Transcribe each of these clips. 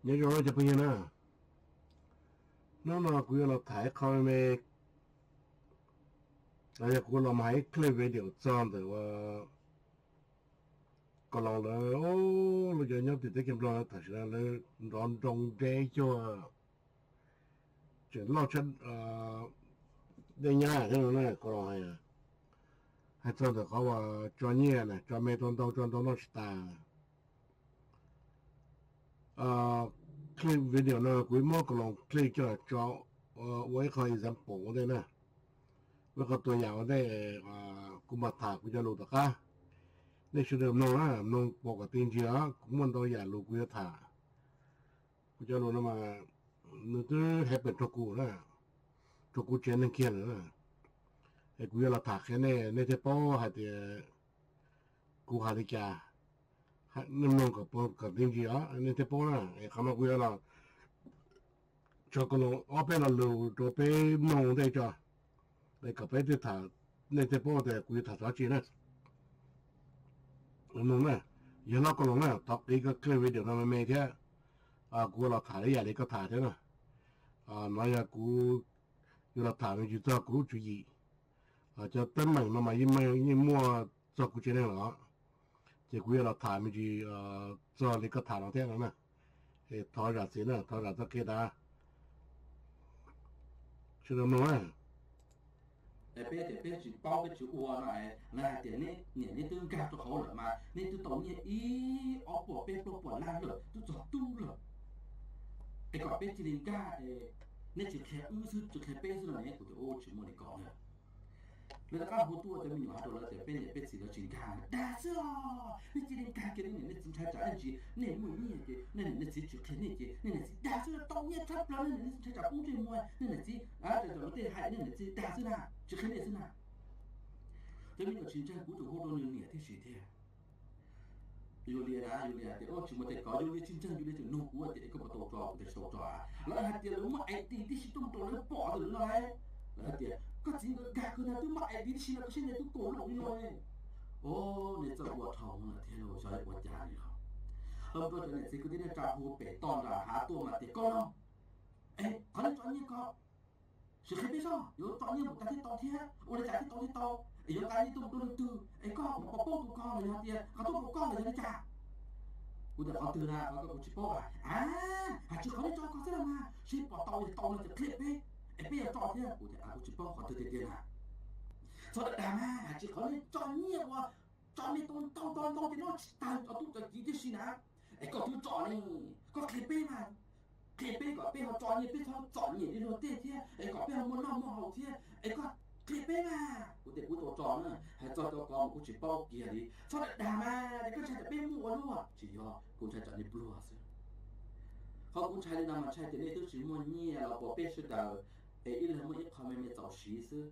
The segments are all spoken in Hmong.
Nyob zoo cov phooj ywg na, hnub no kuv yuav los tham ib qho me me, yog kuv los mus hais ib clip video txog ntawm ua Kaus Loos lawv, lub cov nyob tim teb chaws Nplog lawv tam sim no lawv nrov nroo deb cuag tseem loj tshaj dej nyab thiab no na. Kaus Loos hais, hais txog ntawm qhov uas tso nyiaj na, tso me tau ntau, tso ntau noj tsis tas. Clip video no kuv muab Kaus Loos clip coj los tso ua ib qho example ua ntej na, ua ib qho tua yam ua ntej, kuv mam tham kuv cov lus tom qab. Nej sawv daws mloog na, mloog pom kom txaus ntshai os, kuv muaj ntau yam lus kuv yuav tham. Kuv cov lus no mas nws twb happen rau kuv na, rau kuv tsev neeg kiag lawm na. Es kuv yuav los tham qhia nej, nej thiaj paub hais tias kuv hais li cas. Nej mloog kom txaus ntshai os, nej thiaj paub na. Es qhov no kuv yuav los tso Kaus Loos ob peb lo lus rau peb mloog ua ntej tso, es kom peb thiaj tham, nej thiaj paub tias kuv yuav tham txog dab tsi na. Mloog na, yog hlob Kaus Loos na, thov qiv koj clip video no me me thiab, kuv los tham ib yam li koj tham thiab na. No yog kuv yuav los tham me ntsis txog kuv lub tswv yim. Cov teeb meem no mas yeej muaj txog kuv tsev neeg lawm, ces kuv yuav los tham me ntsis txog li koj tham no thiab no na. Thov zam txim na, thov zam txoj kev dav. Sawv daws mloog na. Peb tias peb tsis paub peb tsis ua no, lawv hais tias neb niam neb twb nkag rau hauv lawm mas neb twb tau nyiaj ib ob puas peb plaub puas lab lawm, twb txog tub lawm. Es kom peb cia li nkag, neb tsis qhia wb xwb, tsis qhia peb xwb no ne. Kuv tias ub, tsis muaj li ko na. Lawv rov qab hu tuaj cov me nyuam hais rau lawv tias peb niam peb txiv lawv tsis nkag, dag xwb os. Nej cia li nkag kiag, nej niam nej txiv ntshai tsam ib ntsis nej muaj nyiaj ces nej niam nej txiv tsis qhia nej ces nej niam txiv dag xwb, tau nyiaj tshaj plaws nej niam nej txiv ntshai tsam poob ntsej muag, nej niam txiv, cov lus tej hais nej niam txiv dag xwb na, tsis qhia nej xwb na. Cov me nyuam tsis ntseeg kuv tseem hu rau nws niam tib si thiab. Yus li na, yus li hais tias tsis muaj tej ko, yus li tsis ntseeg, yus li tseem nug kuv tias koj puas tau tso, kuv tias tsis tau tso. Lawv hais tias lawv muaj ID tib si tuaj mus rau lawv pom ntawm lawv no lauj. Lawv hais tias koj txiv nkawd nkag kawg na, twb muaj ID tib si no, koj siab ntev twb kaum lawm li no. Os, nej txawj ua dhau lawm thiab lauj, xyov yuav ua cas li lawm. Los rau cov niam txiv kwv tij neej tsa hu pem toj nram hav tuaj mas tias koj los, es qhov nej tso nyiaj ko sim qhia peb soj, yuav tso nyiaj mus cas thiaj tau thiab, ua li cas thiaj tau thiaj tau, es yuav nqa nyiaj tuaj mus rau leej twg, es koj puas paub tus ko los yog tias qhov tuaj rau koj los yog li cas? Kuv tias qhov twg na, qhov ko kuv tsis paub a. A, hais tsis qhov nej tso ko xwb los mas, seb pom tau yog tau no ces qhia peb, es peb yuav tso thiab. Kuv tias kuv tsis paub qhov twg tiag tiag na. Txhob dag dag mas, hais tsis qhov nej tso nyiaj uas tso me tau ntau tau ntau ces noj tsis tag, cov tub cov kiv tib si na. Es koj twb tso ne, koj qhia peb mas, qhia peb kom peb ho tso nyiaj, peb txhob txom nyem li luag tej thiab, es kom peb ho muaj noj muaj haus thiab, es koj qhia peb mas. Kuv tias kuv tau tso na, hais txog cov ko mas kuv tsis paub kiag li. Txhob dag dag mas, es koj ntshai tias peb muaj ua luaj. Tsis yog, kuv ntshai tsam nej pluag xwb. Qhov kuv ntshai li no mas ntshai tias nej twb tsis muaj nyiaj los puas peb sawv daws, es ib leeg muaj ib qho me me txaus siv xwb.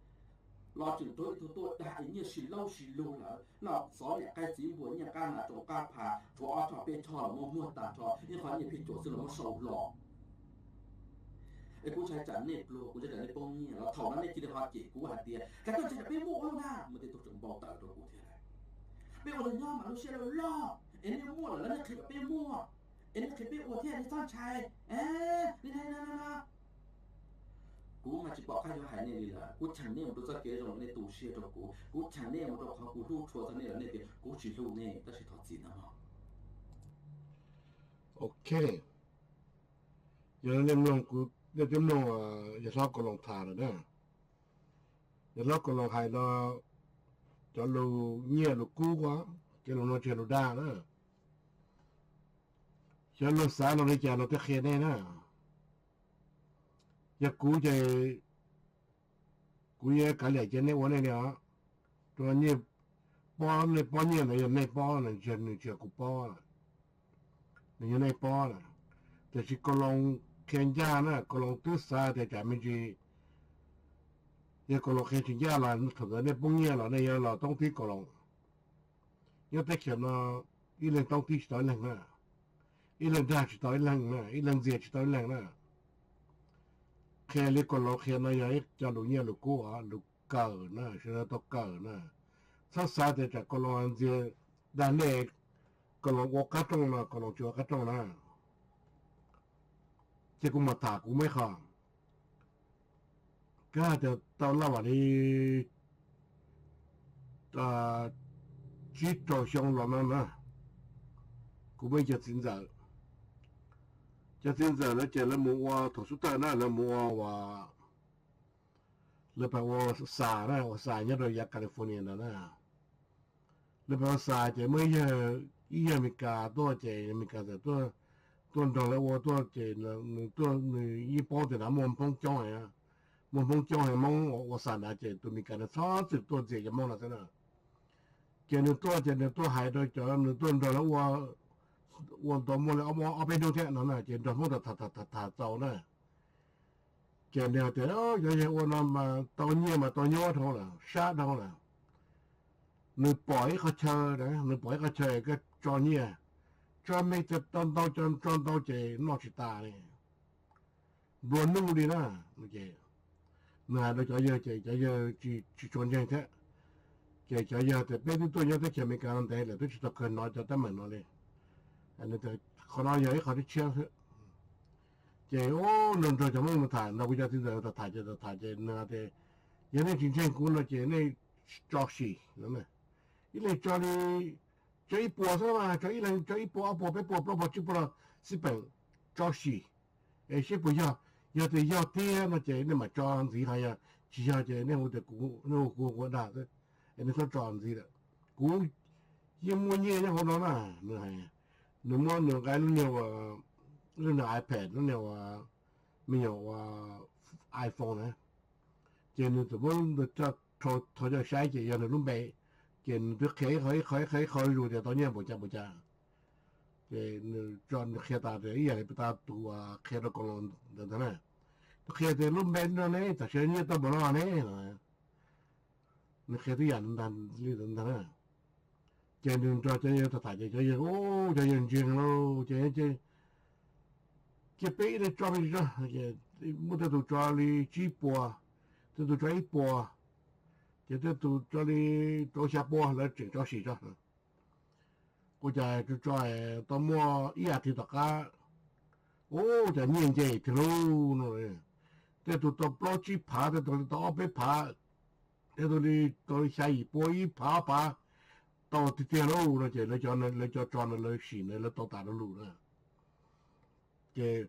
Los tseem raug ib tug tuaj dag es nyiaj sib laub sib lug lawm, noj xov niam qaib txiv npua, nyiaj qab nas tsoos qab pha, tshuav ob choj peb choj los muab muag tag nrho, ib qho nyiaj phij cuam xwb los muab sau los. Es kuv ntshai tsam nej pluag, kuv ntshai tsam nej poob nyiaj los thaum no nej cia li ho cem kuv hais tias cas koj ntshai tsam peb muaj ua luaj na, muaj tej tug tseem npau taws rau kuv thiab lauj. Peb ua neeg nyob mas lub siab loj loj, es nej muaj lawm los nej qhia kom peb muaj, es nej qhia peb ua thiab nej txhob ntshai. Li no no no, kuv mas tsis pom qab yuav hais nej li lawm, kuv cheem nej mus rau txoj kev zoo, nej tu siab rau kuv, kuv cheem nej mus rau qhov kuv hlub tshua txog nej lawm, nej tias kuv tsis hlub nej, tab sis thov txim nawb mog. Ok, yog li nej mloog, nej twb mloog yawg hlob Kaus Loos tham lawm na. Yawg hlob Kaus Loos hais los cov lus nyiaj lus kub, cov lus no tsis yog lus dag na. Xyov luag xav no li cas luag thiaj qhia nej na. Yog kuv ces kuv yuav kav liam cia nej ua nej li os. Rau nyiaj, pob, nej pob nyiaj ntawd yog nej pob, nws tsis yog kuv pob, nws yog nej pob na. Tiam sis Kaus Loos qhia ncaj na, Kaus Loos twb xav tias tsam me ntsis, yog Kaus Loos qhia tsis ncaj los thaum ntawd nej poob nyiaj los nej yuav los toob tib Kaus Loos. Nyob teb chaws no ib leeg toob tib tsis tau ib leeg na, ib leeg dag tsis tau ib leeg na, ib leeg ntxias tsis tau ib leeg na. Qhia li Kaus Loos qhia no yog ib co lus nyiaj lus kub, lus kawm na, sawv daws tau kawm na. Txhob xav tias tsam Kaus Loos ntxias dag nej, Kaus Loos ua qab rooj no, Kaus Loos tsis ua qab rooj na. Ces kuv mam tham kuv muaj ib qho, kab hais tias tau laj vam li tsib rau xyoo los no na, kuv muaj ib cov txiv ntxawm, cov txiv ntxawm lawv ces lawv mus ua thaum xub thawj na lawv mus ua, ua lawv pab ua xas na, ua xas nyob rau yav California ntawd na. Lawv pab ua xas ces muaj ib yawg Amelikas tuaj ces Amelikas txawm tuaj nrog lawv ua tuaj ces nws tuaj nws yeej paub tias nrad muaj Hmoob coob heev, muaj Hmoob coob heev, Hmoob ua xas nrad ces tus Amelikas ntawd txhob txwm tuaj ntxias cov Hmoob no xwb na. Ces nws tuaj ces nws tuaj hais rau cov, nws tuaj nrog lawv ua, ua tau muaj li ob peb hnub thiab no na ces nrog Hmoob tham tham tham txaus na. Ces nws hais tias cov yawg ua no mas tau nyiaj mas tau nyuaj dhau lawm, sab dhau lawm. Nws pom ib qhov chaw, nws pom ib qhov chaw koj tso nyiaj, tso me tso ntau, tso ntau ces noj tsis tas li, nplua nuj li na. Nws hais rau cov yawg ces cov yawg tsis tshua ntseeg thiab. Ces cov yawg tias peb twb tuaj nyob teb chaws Amelikas no ntev lawm twb tsis tau kawg hnov cov teeb meem no li. Qhov no yog ib qhov tib tshiab xwb. Ces nws nrog cov Hmoob mus tham, nrog kuv cov txiv ntxawm tham tham ces tham tham ces nws tias yog nej tsis ntseeg kuv no ces nej tso sim, ib leeg tso li, tso ib puas xwb mas, tso ib leeg tso ib puas ob puas peb puas plaub puas tsib puas los xij peem, tso sim. Es seb puas yog, yog tias yog tiag no ces nej mam tso ntxiv, ho yog tsis yog ces nej hu tias kuv, nej hu kuv ua dag xwb, es nej txhob tso ntxiv lawm. Kuv yeej muaj nyiaj nyob hauv no na. Nws hais, nws muab nws nqa lub niag, lub niag iPad, lub niag me nyuam ua iPhone na, ces nws txawm muab rau cov saib ces yog nws lub npe, ces nws twb qhia ib qho ib qho ib qho ib qho zuj zus tias tau nyiaj npaum cas npaum cas. Ces nws tso nws qhia tas tias ib yam li puag ta tus qhia rau koom los ntawd ntag na. Nws qhia tias lub npe no ne tam sim nyiaj tau npaum no ne, nws qhia tib yam li ntawd na. Ces nws nrog cov yawg tham tham ces cov yawg, cov yawg ntseeg lauj, ces cia peb ib leeg tso me ntsis tso. Muaj tej tus tso li tsib puas, tej tus tso ib puas, ces tej tus tso li rau xya puas, lawv tseem tso sim tso. Ua cas tso tso tau muaj ib as thiv tom qab, ua cas nyiaj nce tiag lauj no. Tej tus tau plaub tsib phav, tej tus tau ob peb phav, tej tus li tau xya yim pua ib phav ob phav, tau tiag tiag lauj no ces lawv cov tso no lawv sim na lawv tau tas lo lus na. Ces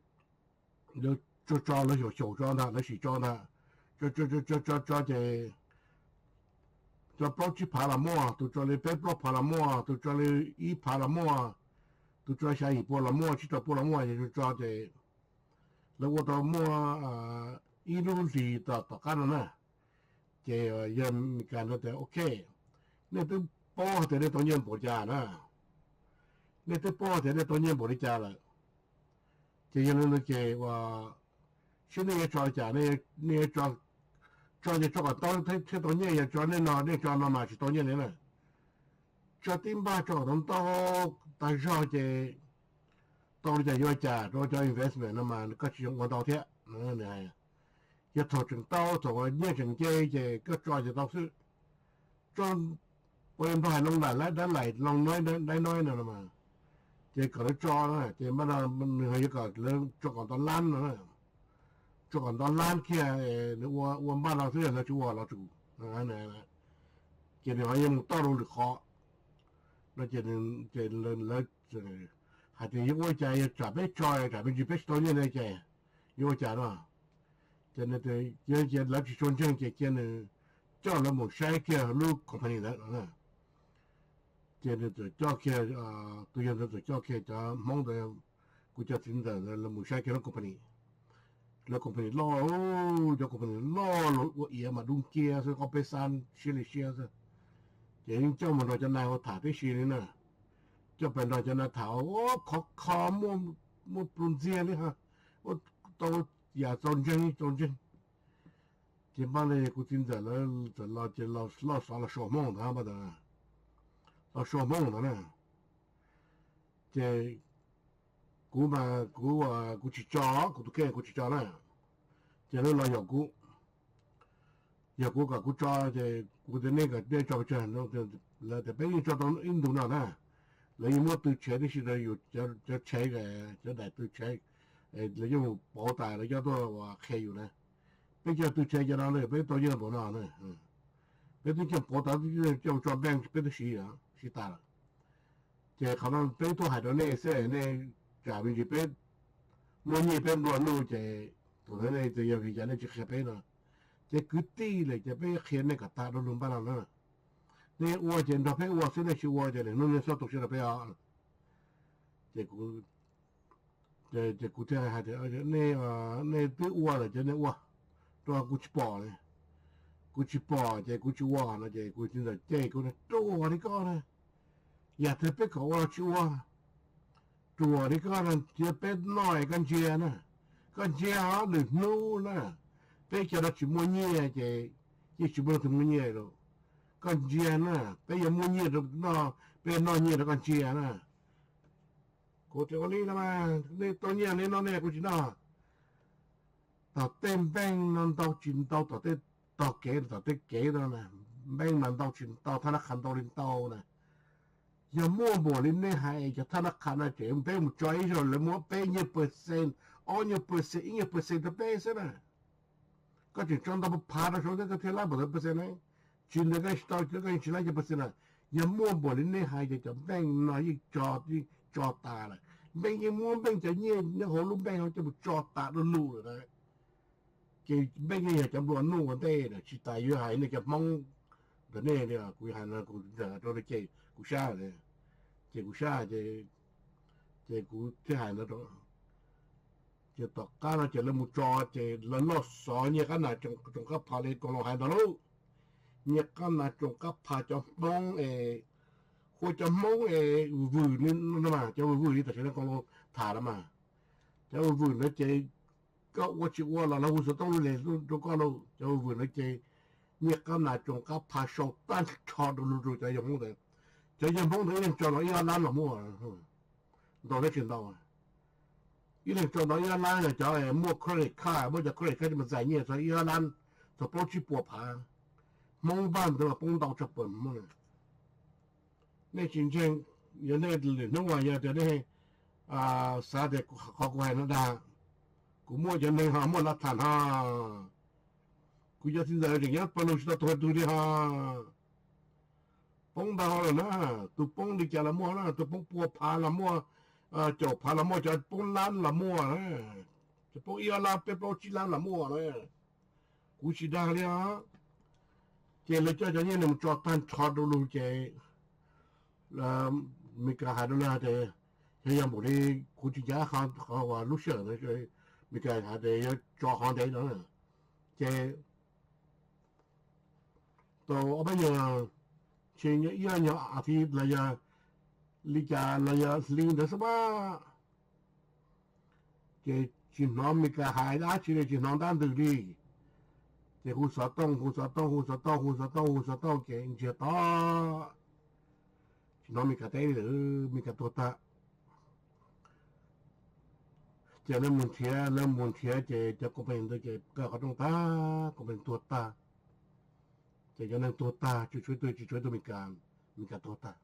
lawv tso tso lawv xyaum xyaum tso ntag, lawv sim tso ntag, tso tso tso tso ces tso plaub tsib phav los muaj, tus tso li peb plaub phav los muaj, tus tso li ib phav los muaj, tus tso xya yim pua los muaj, tsib rau pua los muaj, ces tso tso ces lawv ua tau muaj ib lub hlis tom tom qab no na. Ces yawg Meskas no tias ok, nej twb paub hais tias nej tau nyiaj npaum cas na, nej twb paub hais tias nej tau nyiaj npaum li cas lawm. Ces yog li no ces ua, seb nej yuav tso li cas, nej yuav tso ces tso kom tau thiaj tau nyiaj, yog tso nej no nej tso no mas tsis tau nyiaj li na. Tso tib npag tso kom tau ntau tag zog ces tau li cas yuav ua cas, rau cov investment no mas koj tsis zoo ua ntau thiab. Yog thaum tseem tau, thaum nyiaj tseem nce ces koj tso ces tau xwb. Tso, ua li Nplog hais long lais lab dab lais long noib dab noib no mas, ces kom lawv tso na, ces npaj no nws ho yuav kom lawv tso kom ntau lab no, tso kom ntau lab kiag, nws ua ua npaj no xwb, lawv tsis ua los tsum. Ces nws ho yuav mus toj rau lwm qhov no, ces lawv hais tias yuav ua cas, yog tsam peb tso, tsam me ntsis peb tsis tau nyiaj no ces yuav ua cas no. Ces lawv tsis tshua ntseeg ces cia nws coj lawv mus saib kiag lub company ntawd no. Ces nws txawm coj kiag, tus yawg ntawd txawm coj kiag cov Hmoob ntawd, kuv cov txiv ntxawm ntawd lawv mus saib kiag lub company. Lawv company loj, cov company loj los ua iav mas dub nciab xwb, ob peb xab siab li siab xwb. Ces yeej coj mus nrog cov nais ua tham tib si li na. Coj pais nrog cov nais tham, khov kho, muaj plhu ntxiag li, tau yam txaus ntseeg txaus ntseeg. Ces npaj no kuv txiv ntxawm lawv txawm los ces loj xov los sau Hmoob ntag, npaj ntawd los sau Hmoob ntag na. Ces kuv mas kuv, kuv tsis tso, kuv tus kheej kuv tsis tso na. Ces lawv los yaum kuv, yaum kuv kom kuv tso, ces kuv tias nej kom nej tso pes tsawg, lawv tias peb yeej tso tau ib ntu no na. Lawv yeej muab tw tshev tib si rau yus cov tshev, cov daim tw tshev, Lawv yeej mus pauv tas lawv coj tuaj ua qhia yus na. Peb coj twb tseg cov no na, peb tau yeej npaum no na. Peb twb coj pauv tas, coj tso npeej peb twb siv, siv tas lawm. Ces qhov no peb tuaj hais rau nej xwb, nej tsam me ntsis peb muaj nyiaj peb nplua nuj ces tus ntawd nej tias yog vim cas nej tsis qhia peb no. Ces kwv tij lawm ces peb qhia nej kom tag rau lub npaj no na. Nej ua ces nrog peb ua xwb, nej tsis ua ces lwm hnub nej txhob tu siab rau peb os. Ces ces kuv thiaj hais tias, nej, nej twb ua lawm ces nej ua, rau kuv tsis pom li. Kuv tsis pom ces kuv tsis ua no ces kuv txiv ntxawm cem kuv, ruam li koj na, yam twg peb kom ua los tsis ua. Ruam li koj no, cia peb noj es koj ntsia na, koj ntsia os, lwm hnub na, peb cov no tsis muaj nyiaj ces yeej tsis muaj leej twg muaj nyiaj lawm. Koj ntsia na, peb yuav muaj nyiaj rau noj, peb noj nyiaj rau koj ntsia na. Kuv tias ua li no mas, nej tau nyiaj nej noj, nej kuv tsis noj. Tom tej npeej no ntau tsis ntau, tom tej tog kev, tom tej kev no na, npeej mas ntau tsis ntau, thab nab qha ntau li ntau na. Yog muaj npaum li nej hais cov thab nab qha no ces peb mus tso ib zaug lawv muab peb nyuag percent, ob nyuag percent, ib nyuag percent rau peb xwb na. Koj tseem tso ntau phav rau saud thiab koj thiaj laib npaum ntawd percent ne. Tsis ntawd koj tsis tau, koj yeej tsis laib cov percent na. Yog muaj npaum li nej hais ces cov npeej no yeej tso, yeej tso tas lawm. Npeej yeej muab npeej cov nyiaj nyob hauv lub npeej no coj mus tso tas du lug lawm na. Ces npeej yeej yog cov nplua nuj ua ntej na, tsis tas yuav hais nej cov Hmoob ntawm nej li. Kuv hais no kuv rau nej ces kuv sab, ces kuv sab, ces kuv thiaj hais no rau. Ces tom qab no ces lawv mus tso, ces lawv loj xov nyiaj qab nas tsoom qab phas li Koos Loos hais ntag lauj. Nyiaj qab nas tsoom qab phas cov Hmoob es, hu cov Hmoob es vwm vwm li no mas, cov vwm vwm li tam sim no Koos Loos tham no mas, cov vwm vwm ntawd ces koj ua tsis ua los lawv hu xov tooj lub li rau koj lauj. Cov vwm vwm ntawd ces nyiaj qab nas tsoom qab phas sau tag nrho rau lug rau cov yawg Hmoob ntawd. Cov yawg Hmoob ntawd ib leeg tso no ib ob lab los muaj, ntau thiab tsis ntau. Ib leeg tso no ib ob lab, yog cov muaj credit card, muaj cov credit card ces mus txais nyiaj txog ib ob lab, txog plaub tsib puas phav. Hmoob npaj ntawd mas poob ntau tshaj plaws Hmoob. Nej tsis ntseeg, yog nej lwm hnub uas yog tias nej xav tias qhov kuv hais no dag, kuv muaj cov neeg ho muaj lav tham ho. Kuv cov txiv ntxawm tseem nyob pawg lug tsis tau tuag tug li ho. Poob ntau lawm na, tus poob li cas los muaj na, tus poob pua phav los muaj, caum phav los muaj, cov poob lab los muaj, cov poob ib ob lab peb plaub tsib lab los muaj na. Kuv tsis dag li os. Ces lawv coj cov nyiaj no mus tso tag nrho rau lug ces Meskas hais rau lawv hais tias, yog yog npaum li kuv tsis ncav qhov uas lub sij hawm no, Meskas hais tias yuav tso qhov ntev no, ces tau ob peb nyuag, tsis ib nyuag as thiv los yog li cas los yog hli ntawd xwb mas, ces tsis hnov Meskas hais dab tsi li, tsis hnov ntab ntws li. Ces hu xov tooj, hu xov tooj, hu xov tooj, hu xov tooj, hu xov tooj ces ntsiag to, tsis hnov Meskas teb li lawm, Meskas tuag tag. Ces lawv mus nrhiav, lawv mus nrhiav ces cov company ntawd ces kaw qhov rooj tag, company tuag tag. Ces cov neeg tuag tag, tsis tshuav ib tug, tsis tshuav ib tug Meskas, Meskas tuag tag.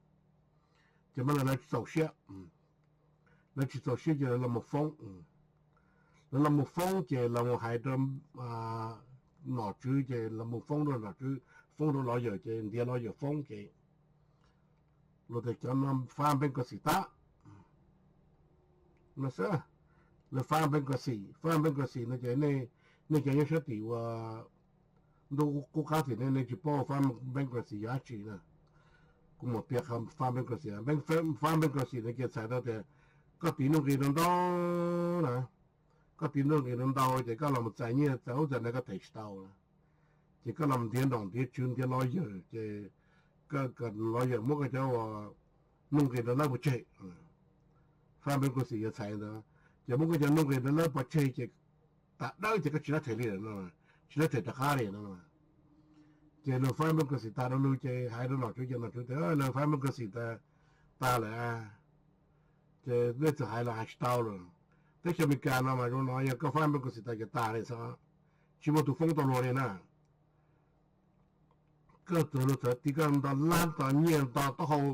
Ces mas lawv tsis txaus siab, lawv tsis txaus siab ces lawv los mus foob. Lawv los mus foob ces los mus hais rau nom tswv, ces los mus foob rau nom tswv, foob rau lawyer, ces ntiav lawyer foob ces luag tias cov no fab bankruptcy tag no xwb. Lawv fab bankruptcy, fab bankruptcy no ces nej cov nyob sab tim ua ntuj qub qab tim nej, nej tsis paub fab bankruptcy yog dab tsi na. Kuv mam piav fab bankruptcy, fab bankruptcy no ces txhais tau tias koj tiv nuj nqis ntau ntau na, koj tiv nuj nqis ntau ntau ces koj los mus txais nyiaj txais ub txais no koj them tsis tau na. Ces koj los ntiav nom ntiav tswv ntiav lawyer ces koj kom lawyer muab koj cov uas nuj nqis rau lawv pov tseg. Fab bankruptcy yog txhais ntawd, ces muab koj cov nuj nqis rau lawv pov tseg ces tas dawb ces koj tsis laib them li, tsis laib them rov qab li no. Ces lawv fab bankruptcy tas rau lug ces hais rau nom tswv ces nom tswv tias lawv fab bankruptcy tas lawm, ces nej txawm hais los hais tsis tau lawm. Teb chaws Amelikas no mas zoo no yog koj fab bankruptcy tas ces tas li xwb, tsis muaj tus foob tau luag li na. Koj txawm luag txawm tiv koj nto lab nto nyiaj nto taub hau,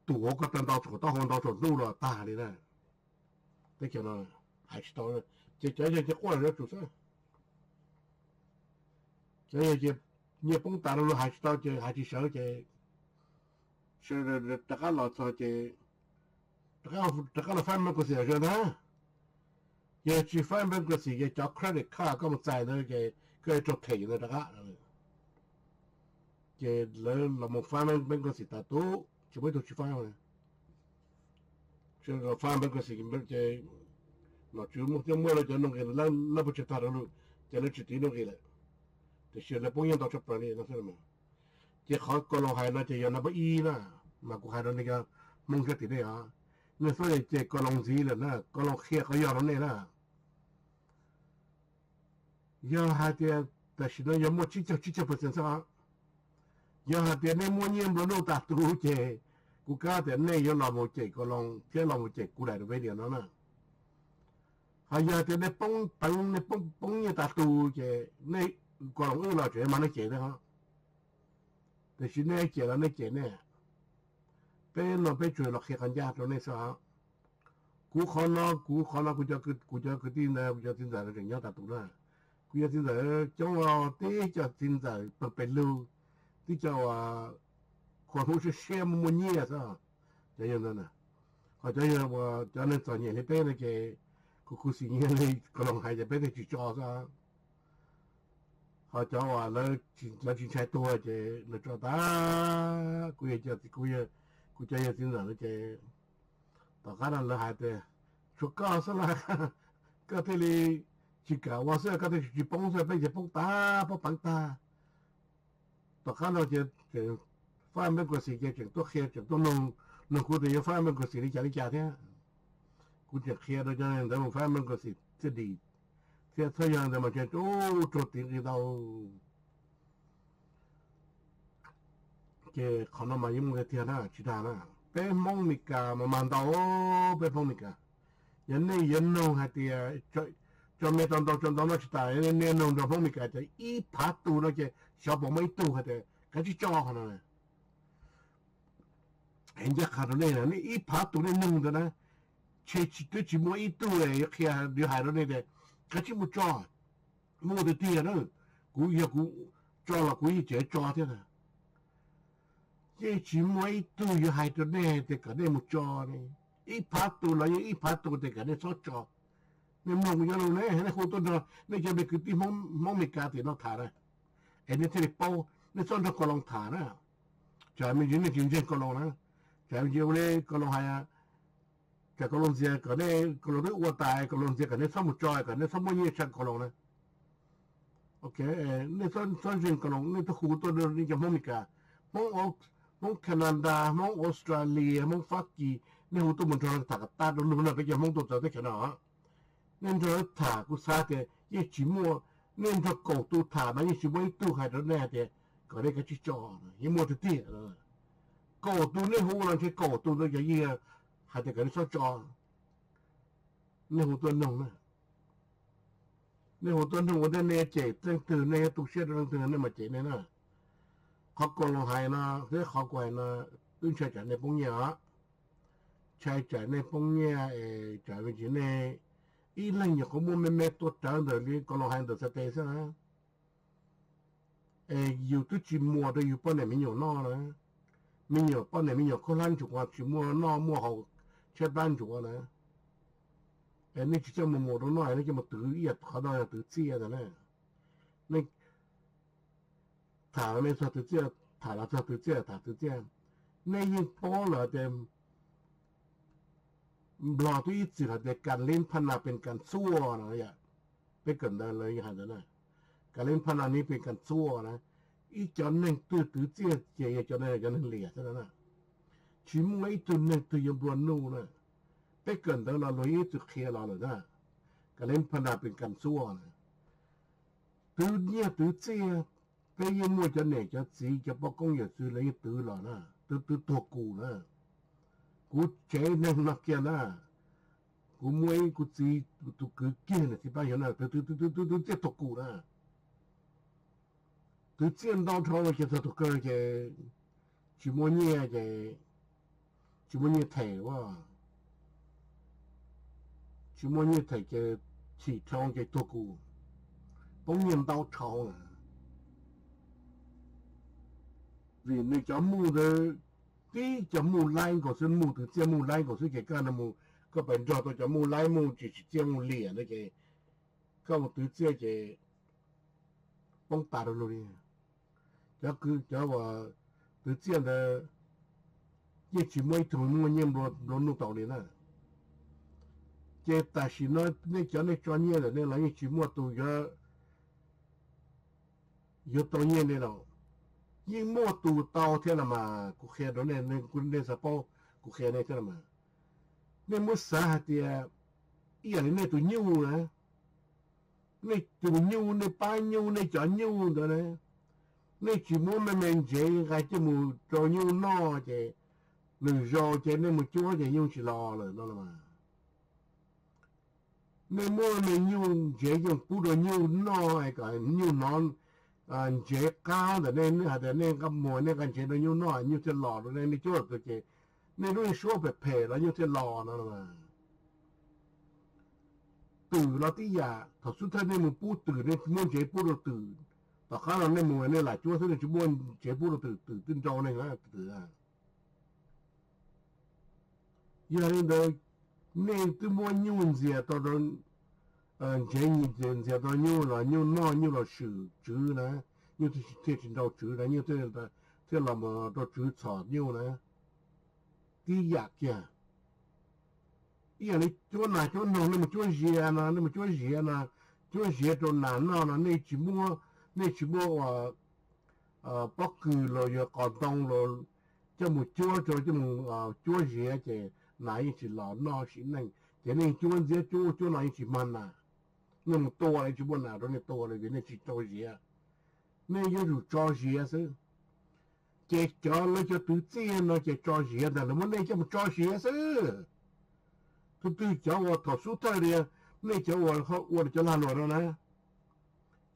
tus uas koj tau nto txhua taub hau nto txhua ntuj los tag li na. Teb chaws no hais tsis tau, ces cov yawg ces quaj los yuav tsum xwb. Cov yawg ces nyiaj poob tas rau luag hais tsis tau ces hais tsis sawv ces rov qab los txog ces rov qab los fab bankruptcy los ntag. Yog tsis fab bankruptcy ces cov credit card koj mus txais ntawd ces koj yuav raug them ntawd rov qab. Ces lawv los mus fab bankruptcy tas tub tsis muaj ib tug tsis fab. Fab bankruptcy ces nom tswv muaj thiab muaj lawv cov nuj nqis, lawv puas tsis tag rau lawm ces lawv tsis tiv nuj nqis lawm. Tiam sis lawv poob nyiaj ntau tshaj plaws li no xwb. Ces qhov Kaus Loos hais no ces yog number ib na, mas kuv hais rau nej cov Hmoob sab tim nej os, nej txhob cem Kaus Loos ntxiv lawm na, Kaus Loos qhia qhov yog rau nej na. Yog hais tias tam sim no yog muaj tsib caug tsib caug percent xwb os. Yog hais tias nej muaj nyiaj nplua nuj tas tus ces kuv kam tias nej yuav los mus cem Kaus Loos thiab los mus cem kuv daim video no na. Ho yog hais tias nej poob peev, nej poob poob nyiaj tas tus ces nej, Kaus Loos wb los tseem mag nej cem thiab os. Tiam sis nej cem los nej cem nej, peb no peb tsuas los qhia qhov ncaj rau nej xwb os. Kuv qhov no, kuv qhov no, kuv cov, kuv cov kwv tij ntawd, kuv cov txiv ntxawm no tseem nyob tas tus na. Kuv cov txiv ntxawm coob, tib cov txiv ntxawm pawg pes lug, tib cov uas khuam hub siab siab muaj muaj nyiaj xwb. Cov yawg ntawd, ho cov yawg uas cov neeg txom nyem li peb no ces kuv khuv xim nyiaj li Kaus Loos hais ces peb thiaj tsis tso xwb. Ho cov uas lawv tsis ntshai tuag ces lawv tso tas. Kuv yog, kuv cov yawg txiv ntxawm no ces tom qab no lawv hais tias tshuav koj xwb las, koj thiaj li tsis kam ua xwb, koj thiaj tsis poob xwb, peb ces poob tas, poob peev tag. Tom qab no ces fab bankruptcy ces tseem tuaj qhia, tseem tuaj nug, nug kuv tias yuav fab bankruptcy li cas li cas thiab. Kuv tseem qhia rau cov ntawd mus fab bankruptcy thiaj dim, thiab txhob yog ntawd mas ces ub raug tiv nqi ntau. Ces qhov no mas yeej muaj tiag tiag na, tsis dag na. Peb Hmoob Mes Kas mas mag ntau, peb Hmoob Mes Kas. Yog nej yuav nug hais tias tso me tau ntau tso ntau no tsis tas, nej nug nrog Hmoob Mes Kas ces ib phav tus no ces xyov puas muaj ib tug hais tias kav tsij tso qhov no. Es ncaj qha rau nej, nej ib phav tus nej nug ntawd na, ces twb tsis muaj ib tug yuav qhia, yuav hais rau nej tias kav tsij mus tso. Muaj tiag tiag na, kuv yog kuv tso los kuv yeej tseem tso thiab na. Yeej tsis muaj ib tug yuav hais rau nej tias kom nej mus tso ne. Ib phav tus los yeej ib phav tus tias kom nej txhob tso. Nej mloog kuv cov lus ne, nej hu tuaj nrog nej cov me kwv tij Hmoob Mes Kas tim no tham na, es nej thiaj li paub, nej txhob nrog Kaus Loos tham na. Tsam me ntsis nej tsis ntseeg Kaus Loos na, tsam me ntsis ua li Kaus Loos hais, tsam Kaus Loos ntxias kom nej, Kaus Loos twb ua tas, Kaus Loos ntxias kom nej txhob mus tso, kom nej txhob muaj nyiaj tsa Kaus Loos na. Ok, nej txhob ntseeg Kaus Loos, nej twb hu tuaj nej cov Hmoob Mes Kas, Hmoob, Hmoob Canada, Hmoob Australia, Hmoob Fab Kis, nej hu tuaj mus nrog lawv tham kom tag rau lub no peb cov Hmoob tuaj txawv teb chaws no. Nej nrog lawv tham kuv xav tias yeej tsis muaj, nej nrog kaum tus tham mas yeej tsis muaj ib tug hais rau nej hais tias kom nej kav tsij tso, yeej muaj tiag tiag. Kaum tus nej hu los ntshe kaum tus ntawd ces yeej hais tias kom nej txhob tso. Nej hu tuaj noog na, nej hu tuaj noog ua ntej nej cem leej twg, nej yuav tu siab rau leej twg nej mam cem nej na. Qhov Kaus Loos hais no thiab qhov kuv hais no twb ntshai tsam nej poob nyiaj os. Ntshai tsam nej poob nyiaj es tsam me ntsis nej ib leeg nyuam qhuav muaj me me tuaj rawv ntawm li Kaus Loos hais ntawm xav tes xwb na. Es yus twb tsis muas rau yus poj niam me nyuam noj na, me nyuam poj niam me nyuam khaub hlab ntsuav tsis muaj noj muaj haus tshaib plab ntsuav na. Es nej tsis coj mus muas rau noj, nej coj mus twv ib yam qhov no yog twv txiaj ntag na. Nej tham los nej txog twv txiaj, tham los txog twv txiaj, tham twv txiaj. Nej yeej paub lawm tias Nplog twb ib txwm hais tias kas lib phaj nas pes kas txuaj no yom. Peb kawm ntawv lawv yeej hais ntawd na, kas lib phaj nas ni pes kas txuaj na. Ib cov neeg twg twv txiaj ces yog cov neeg, cov neeg liam xwb na. Tsis muaj ib tug neeg twg yuav nplua nuj na. Peb kawm ntawv los luag ib txwm qhia los lawm na, kas lib phaj nas pes kas txuaj na. Twv nyiaj twv txiaj, peb yeej muaj cov niam cov txiv cov poj koob yawm txwv lawv yeej twv los na, twv twv tuag kus na. Kuv tsev neeg no kiag na, kuv muaj ib kuv txiv tus kwv kiag niam txiv pab yawg na, twv twv twv twv twv txiaj tuag kus na. Twv txiaj ntau dhau ces txog tus kawg ces tsis muaj nyiaj ces tsis muaj nyiaj them ua, tsis muaj nyiaj them ces chim dhau ces tuag kuv, poob nyiaj ntau dhau na. Vim nws cov muj ntawd tib cov muj laib nkaus xwb, muj twv txiaj muj laib nkaus xwb ces koj mus, koj pais nrog tau cov muj laib muj tsis tsim txiaj muj liam na ces koj mus twv txiaj ces poob tas rau luag li. Cov, cov uas twv txiaj ntawd yeej tsis muaj ib tug muaj nyiaj nplua nuj tau li na. Ces tam sim no nej cov nej tso nyiaj ntawm nej los yeej tsis muaj tus yuav, yuav tau nyiaj nej los, yeej muaj tus tau thiab los mas kuv qhia rau nej, nej xav paub kuv qhia nej thiab los mas. Nej muab xav hais tias ib yam li nej tus nyuj na, nej tus nyuj, nej pab nyuj, nej cov nyuj ntawd na, nej tsis muab me me ntsev nqa coj mus rau nyuj noj ces lwm zaus ces nej mus cuab ces nyuj tsis los lawm no los mas. Nej muab me nyuj ntsev yeej pub rau nyuj noj kom nyuj hnov ntsev qab ntawm nej, nej hais tias nej nqa muag nej nqa ntsev rau nyuj noj nyuj thiaj los rau nej, nej cuab los tus ces nej lub suab phem phem los nyuj thiaj los no. Twm los tib yam, thaum xub thawj nej mus pub twm, nej muab ntsev pub rau twm, tom qab no nej mus nej lam cuab xwb, nej tsis muab ntsev pub rau twm, twm twb nrau nej twm. Yog li ntawd, nej twb muab nyuj ntxias tau, ntsev ntxias tau nyuj los nyuj noj nyuj los swm tswv na, nyuj thiaj tsis nrau tswv na, nyuj thiaj los rau tswv txhom nyuj na. Tib yam kiag, ib yam li cuab nas cuab noog, nej mus cuab zias no, nej mus cuab zias no, cuab zias rau nas noj no nej tsis muab, nej tsis muab ua pob kws los yog qos ntoo los coj mus cuab, coj mus cuab zias ces nas yeej tsis los noj sim neej ces nej cuab ntxiab cuab cuab no yeej tsis mag nas. Nej mus tua los tsis muaj nas rau nej tua li vim nej tsis tso zias. Nej yuav tsum tso zias xwb. Ces cov lawv cov twv txiaj no ces tso zias ntag, lawv muab nej coj mus tso zias xwb. Tus twg cov uas thaum xub thawj li, nej cov uas ua cov lag luam no na,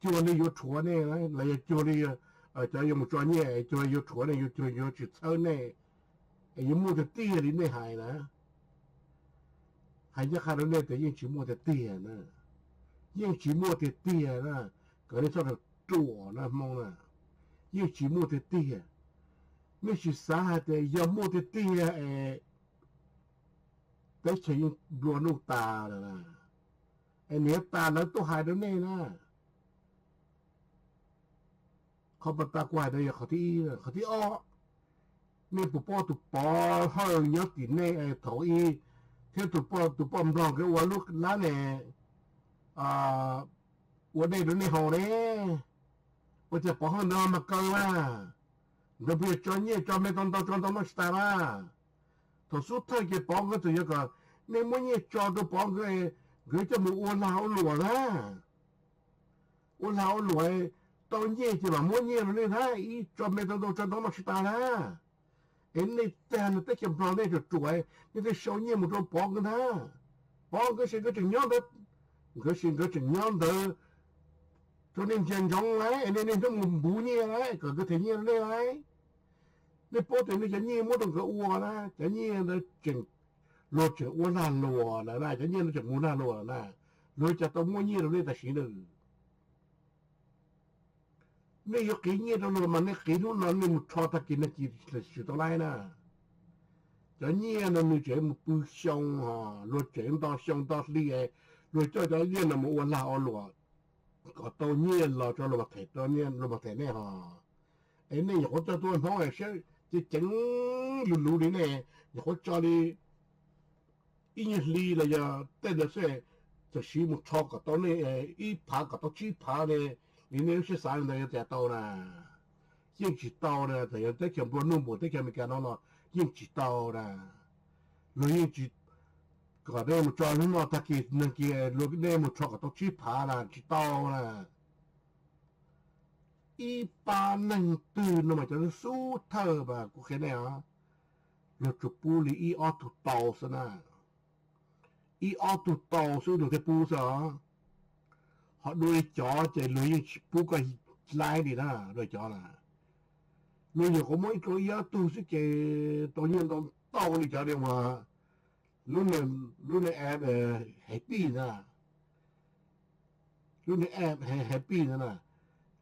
cuag li yuav rhuav nej los yog cuag li cov yuav mus tso nyiaj, cuag yuav rhuav nej, yuav cuag yuav tsis txhawb nej, es yuav muaj tiag tiag li nej hais na. Hais ncaj qha rau nej tias yeej tsis muaj tiag tiag na, yeej tsis muaj tiag tiag na, kom nej txhob ruam na Hmoob na, yeej tsis muaj tiag tiag. Nej sim xav hais tias yog muaj tiag tiag es teb chaws yeej nplua nuj tas lawm na, es niam tas lawv tuaj hais rau nej na. Qhov pas tas kuv hais no yog qhov thib ib. Qhov thib ob, nej puas paub tus Pov Hawj nyob tim nej thaum ub thiab tus poj, tus poj Nplog nkawd ua lub lab ne, ua dej rau nej haus ne? Ua cas Pov Hawj ntawd mas kaw na, ntawd puas yog tso nyiaj tso me tau ntau tso ntau noj tsis tas na? Thaum xub thawj ces Pov nkawd txawm yog kom nej muab nyiaj tso rau Pov nkawd, nkawd coj mus ua lag ua luam na. Ua lag ua luam, tau nyiaj ces mam muab nyiaj rau nej ntag, ib tso me tau ntau tso ntau noj tsis tas na. Es nej tag no teb chaws Nplog nej ruam ruam, nej thiaj sau nyiaj mus rau Pov nkawd ntag. Pov nkawd ces nkawd tseem nyob ntawd, nkawd ces nkawd tseem nyob ntawd rau nej ntsia ntsoov lawm, es nej niaj hnub mus npuv nyiaj lawm kom nkawd them nyiaj rau nej lawm. Nej paub tias nej cov nyiaj muab rau nkawd ua na, cov nyiaj ntawd tseem, luag tseem ua lag luam lawm na, cov nyiaj ntawd tseem mus lag luam lawm na, luag cas tau muab nyiaj rau nej tam sim no. Nej yuav qiv nyiaj rau luag mas nej qiv hnub no nej mus rho tag kis nag kis tsis tau laib na. Cov nyiaj no nws tseem mus pw xyoo, luag tseem nto xyoo nto hli, luag coj cov nyiaj no mus ua lag ua luam kom tau nyiaj los rau luag, luag mam them nej ho. Es nej nyuam qhuav coj tuaj hnov siab ceev ceev luv luv li nej, nyuam qhuav tso li ib nyuag hli los yog tej ntawd xwb, txawm siv mus rho kom tau nej ib phav kom tau tsib phav ne, li nej lub siab xav li ntawd yuav tias tau na? Yeej tsis tau na. Txawm yog teb chaws nplua nuj npaum teb chaws Amelikas no los yeej tsis tau na. Luag yeej tsis, kom nej mus tso hnub no tag kis nag kis luag nej mus rho kom tau tsib phav na, tsis tau na. Ib pab neeg twg no mas cov xub thawj mas kuv qhia nej os, luag tsuas pub li ib ob tug tau xwb na. Ib ob tug tau xwb luag thiaj pub xwb os. Ho dua li cov ces luag yeej tsis pub koj laib li na, dua li cov na. Luag nyuam qhuav muab ib, ib ob tug xwb ces tau nyiaj ntau ntau li cov li uas Lub, lub niag app Happy na, lub niag app Happy na,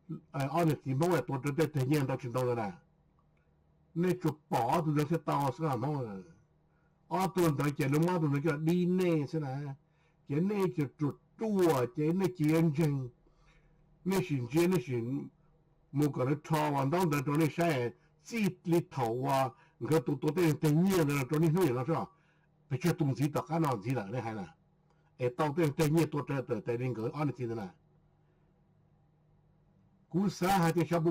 ob niag txiv Hmoob tua rau tej teg nyiaj ntau tsis ntau ntawd na, nej tsuas pom ob tug ntawd thiaj tau xwb Hmoob. Ob tug ntawd ces luag muab ob tug ntawd coj dib nej xwb na, ces nej ces ruam ruam ces nej cia li ntseeg, nej sim ntsia nej sim mus kom lawv rho uas ntaub ntawd rau nej saib, txij li thaum uas nkawd tua tua tej teg nyiaj ntawd rau niaj hnub niam no xwb, pes tsawg tus ntxiv tom qab no ntxiv lawm nej hais na, es tau tej teg nyiaj tua raws tawm tes li nkawd ob niag txiv ntawd na. Kuv xav hais tias xyov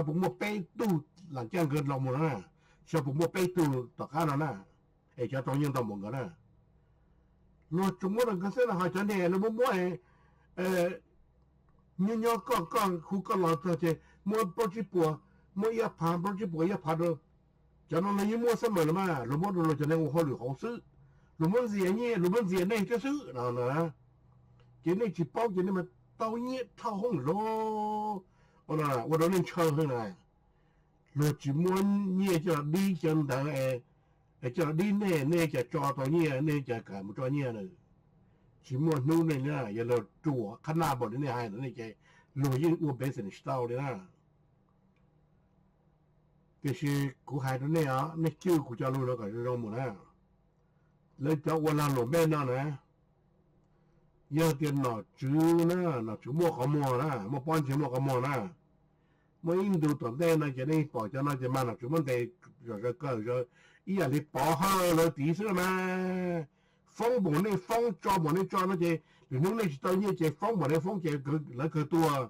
puas muaj peb tug lam caj nkawd los mus no na, xyov puas muaj peb tug tom qab no na, es cov tau nyiaj ntau npaum nkawd na. Luag tsuas muab rau nkawd xwb na, ho cov niag luag muab muab nyob nyob koj koj hu koj los txog ces muab plaub tsib puas, muab ib ob phav, plaub tsib puas ib ob phav rau. Cov no luag yeej muab xab maws los mas luag muab rau luag cov neeg ua hauj lwm hauv xwb, luag muab ntxias nyiaj, luag muab ntxias nej thiab xwb no na. Ces nej tsis paub ces nej mas tau nyiaj dhau hoob lawm, ua rau nej ntshaw heev na. Luag tsis muab nyiaj coj los dib cov ntawd, coj los dib nej, nej cas tso tau nyiaj, nej cas kam mus tso nyiaj na. Tsis muaj hnub nej na, yog luag ruam qhab naj npaum li nej hais ntawd nej ces luag yeej ua business tsis tau li na. Tiam sis kuv hais rau nej os, nej cwj kuv cov lus no kom zoo zoo mus na. Lawv cov ua lag luam npej no na, yog tias nom tswv na, nom tswv muaj qhov muag na, muaj pob ntseg muaj qhov muag na, muaj ib ntu tom ntej no ces nej pom cov no ces mas nom tswv muab ntes zom zaws kawg zaws ib yam li Pov Hawj lawv tid xwb mas. Foob npaum nej foob, tso npaum nej tso no ces lwm hnub nej tsis tau nyiaj ces foob npaum nej foob ces lawv kawg tuag.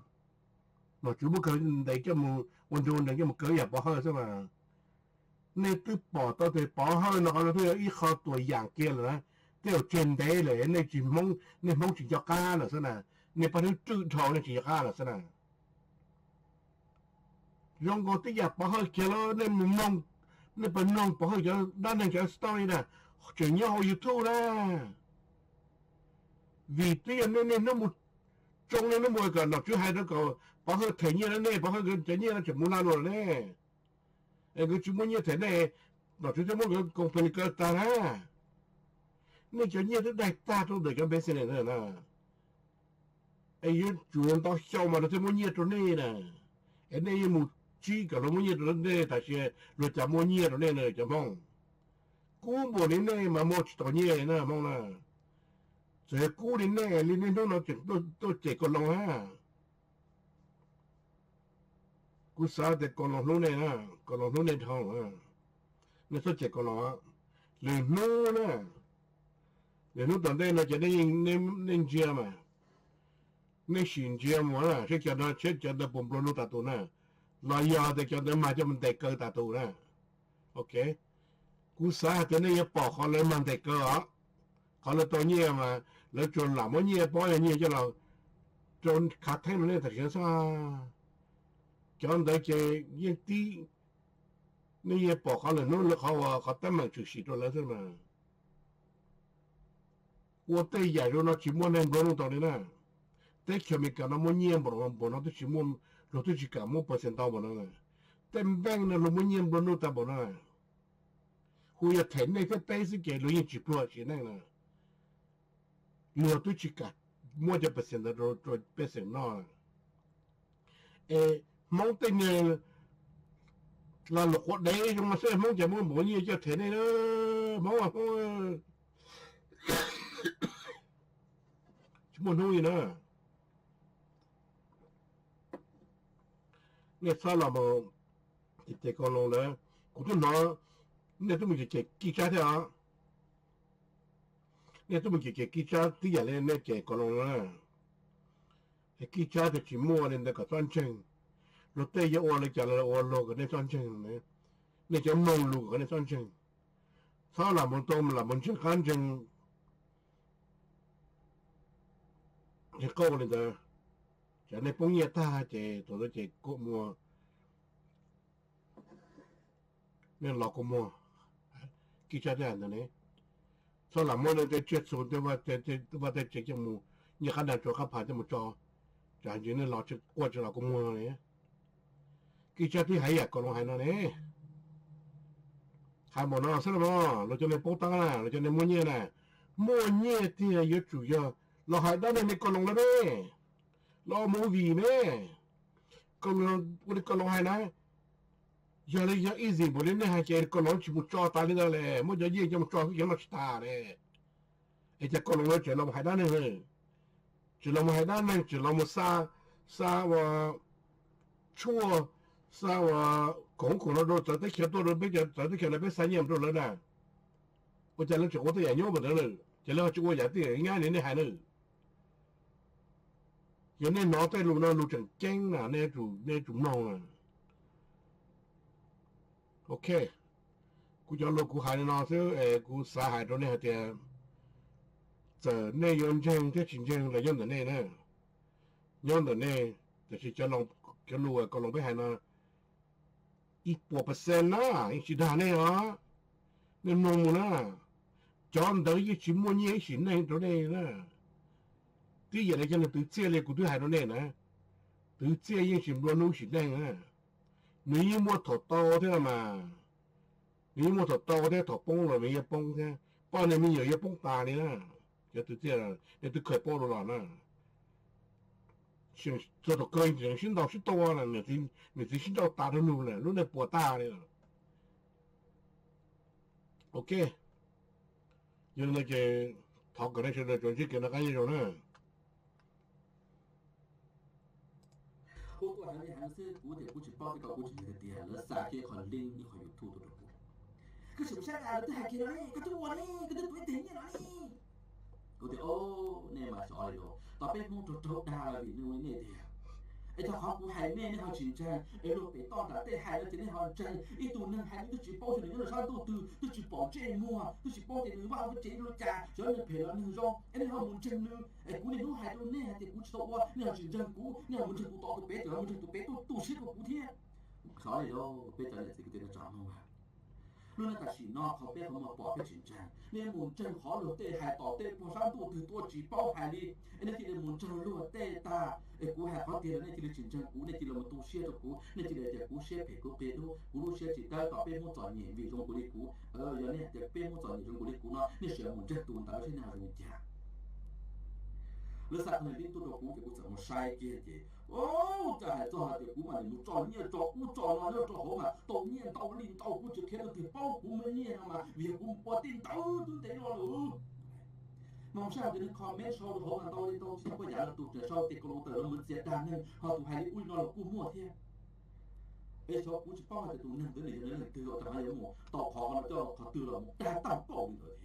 Nom tswv muab kawg ntes coj mus ua ntu nrees coj mus kaw ib yam Pov Hawj xwb mas. Nej twb pom tau tias Pov Hawj no qhov no twb yog ib qho tuam yam kiag lawm na, tej zaum tseg ntev lawm nej tsis, nej Hmoob tsis nco qab lawm xwb na, nej pab hlwb rwj dhau nej tsis nco qab lawm xwb na. Zoo nkaus tib yam Pov Hawj kiag los nej mus mloog, nej pab mloog Pov Hawj cov dab neeg cov story na, tseem nyob hauv YouTube na. Vim twb yog nej niaj hnub mus tsoo niaj hnub mus kom nom tswv hais rau kom Pov Hawj them nyiaj rau nej, Pov Hawj nkawd cov nyiaj no tseem mus lag luam ne. Es nkawd tsis muaj nyiaj them nej, nom tswv thiaj muab nkawd company kaw tag na. Nej cov nyiaj twb daig tag rau ntawm cov business na. Es yuav tsum yog ntau xyoo mas luag thiaj muab nyiaj rau nej na. Es nej yeej mus tsib kom luag muab nyiaj rau nej, tam sis luag cas muaj nyiaj rau nej na cov Hmoob. Kub npaum li nej mas muaj tsis tau nyiaj na Hmoob na. Txawm yog kub li nej li niaj hnub no tseem tuaj cem Kaus Loos na. Kuv xav tias Kaus Loos hlub nej, Kaus Loos hlub nej dhau. Nej txhob cem Kaus Loos. Lwm hnub na, lwm hnub tom ntej no ces nej ntsia mas, nej sim ntsia mus na seb cov no, seb cov ntawd puas nplua nuj tas tus na, los yog tias cov ntawd mag coj mus ntes kaw tas tus na. Ok, kuv xav hais tias nej yuav pom qhov lawv mag ntes kaw os. Qhov lawv tau nyiaj mas lawv tsuas lam muab nyiaj pob yog nyiaj coj los rau khav theeb rau nej tam sim no xwb. Cov ntawd ces yeej tib, nej yeej pom qhov lwm hnub lawv qhov uas qhov teeb meem tshwm sim rau lawv xwb mas. Ua tej yam zoo no tsis muaj neeg nplua nuj tau li na. Teb chaws Amelikas no muaj nyiaj npaum no twb tsis muaj, luag twb tsis kam muab percent ntau npaum no. Tej npeej no luag muaj nyiaj nplua nuj tag npaum no. Hu yog them nej thiab peb xwb ces luag yeej tsis pluag sim neej na. Luag twb tsis kam muab cov percent ntawd rau pej xeem noj. Es Hmoob tej niag lag luam quav dev zoo no xwb Hmoob cas muaj npaum nyiaj coj them nej na. Hmoob, Hmoob tsis muaj hnub li na. Nej txhob los mus cem Kaus Loos lawm. Kuv twb hnov nej twb mus cem Kis Tsab thiab os. Nej twb mus cem Kis Tsab tib yam li nej cem Kaus Loos na. Kis Tsab tias tsis muaj li ntawd kom txhob ntseeg. Luag tej yuav ua li cas los ua luag kom nej txhob ntseeg. Nej cov mloog lus kom nej txhob ntseeg. Txhob lam mus tau lam mus ntseeg qab ntseeg qauj li ntawd. Tsam nej poob nyiaj tag ces tus ntawd ces kua muag, nej los kua muag. Kis Tsab thiaj hais ntawd ne, txhob lam muab nej tej tsiaj txhu tej vaj tej tsev coj mus, nyiaj qab dag tsuag qab phas coj mus tso, tsam ntsis nej los quaj tsis los kua muag no ne. Kis Tsab twb hais yam Kaus Loos hais no ne. Hais npaum no xwb los mas, luag cov neeg paub tab na, luag cov neeg muaj nyiaj na, muaj nyiaj tiag yuav tsum yog los hais dab neeg li Koos Loos lawm me, los ua movie me, ua li Koos Loos hais na. Yog li yog easy npaum li nej hais ces Koos Loos tsis mus tso tas li ntawd li, muab cov nyiaj coj mus tso xwb ces noj tsis tas li. Es cas Koos Loos lawv tseem los hais dab neeg, tseem los hais dab neeg, tseem los xa, xa ua tshuaj, xa ua khoom khoom no rau txawv teb chaws tuaj rau peb, cov txawv teb chaws no peb xa nyiaj rau lawv na. Ua cas lawv tseem ua tej yam nyob npaum ntawd lawm ces lawv ho tsis ua yam tej yam nyab li nej hais na. Yog nej hnov tej lus no lus tseem ceeb na, nej yuav tsum mloog na. Ok, kuv cov lus kuv hais li no xwb es kuv xav hais rau nej hais tias txawm nej yuav ntseeg thiab tsis ntseeg los nyob ntawm nej na, nyob ntawm nej. Tiam sis cov lus Koos Loos peb hais no ib puas percent na, yeej tsis dag nej os. Nej mloog mus na, cov ntawd yeej tsis muaj nyiaj ib sim neej rau nej na. Tib yam li cov neeg twv txiaj li kuv twb hais rau nej na, twv txiaj yeej tsis nplua nuj ib sim neej na. Nws yeej muaj thaum tau thiab mas, nws yeej muaj thaum tau thiab, thaum poob los nws yeej poob thiab, poj niam me nyuam yeej poob tas li na. Cov twv txiaj nej twb khaws paub rau los na, txog thaum kawg tseem sib ntaus sib tua, niam txiv sib nrauj tas rau nug lawm, lub neej puas tag li lawm. Ok, yog li no ces thov kom nej sawv daws tsuas ntsib kev noj qab nyob zoo na. Kuv tuaj hais li hais xwb, kuv tias kuv tsis paub thiab, kuv tsis hais tias lawv xa kiag qhov link ib qhov YouTube tuaj rau kuv. Koj tsis mus saib lawv twb hais kiag no ne, koj twb ua ne, koj twb tuav ib teg nyiaj no ne. Kuv tias, o, nej mas xyov li los, tau peb Hmoob raug raug dag vim nej ua li nej tiag. Es tau qhov kuv hais nej, nej ho tsis ntseeg, es luag pem toj nram tej hais no ces nej ho ntseeg. Ib tug neeg hais nej twb tsis paub, nws nyob rau sab ntuj twg, twb tsis pom ntsej muag, twb tsis paub tias nws vaj tsev li cas, xyov nws phem los nws zoo, es nej ho mus ntseeg nws. Es kuv niaj hnub hais rau nej hais tias kuv tsis tau ua, nej ho tsis ntseeg kuv, nej ho mus ntseeg tus tom tus pem, tseem ho mus ntseeg tus pem tu tu siab rau kuv thiab. Xyov li los, peb cov niam txiv kwv tij neej tsa Hmoob, lub neej tam sim no qhov peb qhov muag pom peb tsis ntseeg, nej mus ntseeg qhov luag tej hais tom tej puag sab ntuj twg tuaj tsis paub hais li. Es nej cia li mus ntseeg luag tej tag, es kuv hais qhov tiag los nej cia li tsis ntseeg kuv, nej cia li mus tu siab rau kuv, nej cia li tias kuv siab phem kuv qia dub, kuv lub siab tsis dawb, tom peb Hmoob txom nyem vim zoo nkaus li kuv. Yog nej tias peb Hmoob txom nyem zoo nkaus li kuv no, nej sim mus ntseeg tus ntawd seb nej ho zoo li cas. Lawv xa qhov link tuaj rau kuv ces kuv txawm mus saib kiag ces, ua cas hais txog hais tias kuv mas nim mus tso nyiaj tso ub tso no nyob rau hauv mas tau nyiaj ntau li ntau, kuv tsis qhia leej twg paub kuv muaj nyiaj no mas vim yog kuv mus ua tej ntawd twb ntev los lawm. Mas mus saib hais tias nws comment sau rau hauv mas ntau li ntau tsis tau poj yam los tus tseem sau tias Koos Loos tawm los mus txiav dag neeg, ho tus hais li ub li no los kuj muaj thiab. Es xyov kuv tsis paub hais tias tus neeg ntawd nws yog leej twg, ua cas ho yuav mus tau qhov no coj qhov twg los mus dag tag npaum li ntawd.